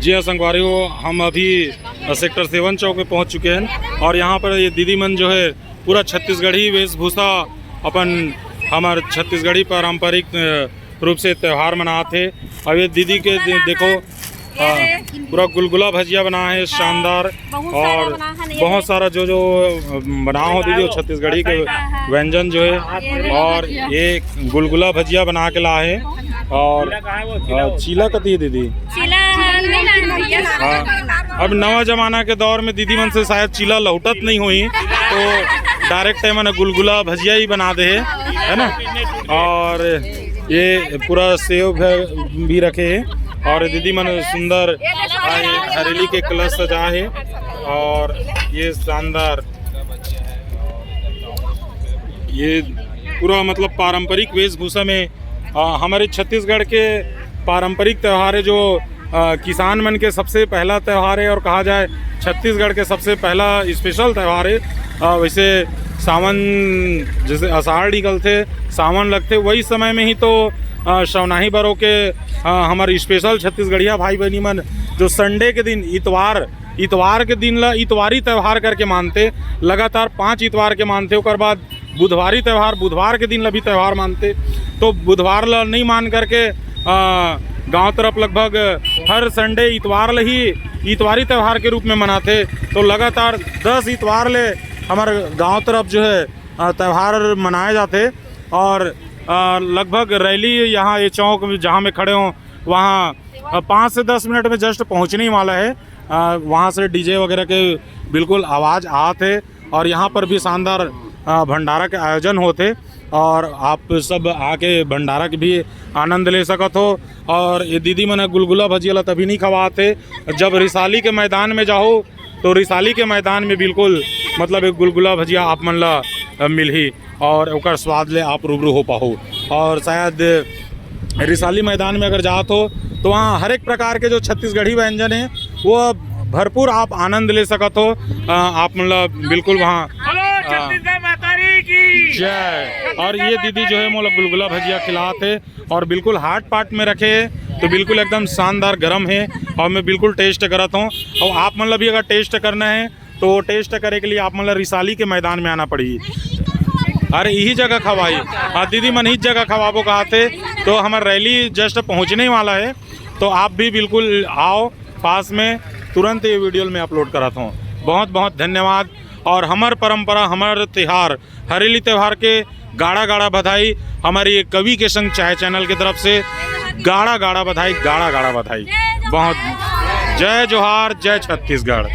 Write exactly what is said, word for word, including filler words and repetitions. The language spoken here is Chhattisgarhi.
जी हाँ संगवारी हो, हम अभी सेक्टर सेवन चौक में पहुंच चुके हैं और यहाँ पर ये दीदी मन जो है पूरा छत्तीसगढ़ी वेशभूषा अपन हमर छत्तीसगढ़ी पारंपरिक अ, रूप से त्यौहार मनात हे। और ये दीदी के दे- देखो, अ, पूरा गुलगुला भजिया बना है शानदार, और बहुत सारा जो जो अ, बना हो दीदी, वो छत्तीसगढ़ी के व्यंजन जो है। और ये गुलगुला भजिया बना के ला है। और अ, चीला कती है दीदी? हाँ, अब नवा जमाना के दौर में दीदी मन से शायद चीला लौटत नहीं हुई, तो डायरेक्ट मन गुलगुला भजिया ही बना दे है, है ना। और ये पूरा सेव भी रखे है और दीदी मन सुंदर हरेली के कलश सजा है। और ये शानदार, ये पूरा मतलब पारंपरिक वेशभूषा में अ, हमारे छत्तीसगढ़ के पारंपरिक त्यौहार है जो अ, किसान मन के सबसे पहला त्यौहार है और कहा जाए छत्तीसगढ़ के सबसे पहला स्पेशल त्यौहार है। अ, वैसे सावन, जैसे आषाढ़ निकलते, सावन लगते, वही समय में ही तो अ, सवनाही बरो के अ, हमारे स्पेशल छत्तीसगढ़िया भाई बहनी मन जो संडे के दिन, इतवार इतवार के दिन ला इतवारी त्यौहार करके मानते, लगातार पांच इतवार के मानते। ओकर बाद बुधवारी त्यौहार, बुधवार के दिन ला भी त्यौहार मानते। तो बुधवार ला नहीं मान करके गांव तरफ लगभग हर संडे इतवार ला ही इतवारी त्यौहार के रूप में मनाते। तो लगातार दस इतवार ले हमारे गांव तरफ जो है अ, त्यौहार मनाए जाते। और अ, लगभग रैली यहाँ ये चौक में जहाँ मैं खड़े हूँ, वहाँ अ, पाँच से दस मिनट में जस्ट पहुँचने ही वाला है। अ, वहाँ से डीजे वगैरह के बिल्कुल आवाज़ आत है और यहाँ पर भी शानदार अ, भंडारा के आयोजन होते और आप सब आके भंडारा के भी आनंद ले सकत हो। और ये दीदी मन गुलगुला भजिया ला तभी नहीं खवाते, जब रिसाली के मैदान में जाओ तो रिसाली के मैदान में बिल्कुल मतलब एक गुलगुला भजिया आप मन ला अ, मिलही और ओकर स्वाद ले आप रूबरू हो पाहो। और शायद रिसाली मैदान में अगर जात हो तो वहाँ हर एक प्रकार के जो छत्तीसगढ़ी व्यंजन है वो भरपूर आप आनंद ले सकत हो। अ, आप मतलब बिल्कुल वहाँ बोलो अ, छत्तीसगढ़ महतारी की जय। और ये दीदी जो है मोला गुलगुला भजिया खिलात है और बिल्कुल हार्ड पार्ट में रखे है तो बिल्कुल एकदम शानदार गरम है। और मैं बिल्कुल टेस्ट करत हूँ और आप मतलब भी अगर टेस्ट करना है तो टेस्ट करे के लिए आप मतलब रिसाली के मैदान में आना पड़ी। अरे यही जगह खवाई, हाँ दीदी मन ही जगह खवाबो कहा थे। तो हमारा रैली जस्ट पहुँचने वाला है तो आप भी बिल्कुल आओ पास में, तुरंत ये वीडियो में अपलोड करत हूँ। बहुत बहुत धन्यवाद। और हमर परंपरा, हमर तिहार हरेली त्यौहार के गाड़ा गाड़ा बधाई हमारे ये कवि के संग चाय चैनल की तरफ से। गाड़ा गाड़ा बधाई, गाड़ा गाड़ा बधाई। बहुत जय जोहार, जय छत्तीसगढ़।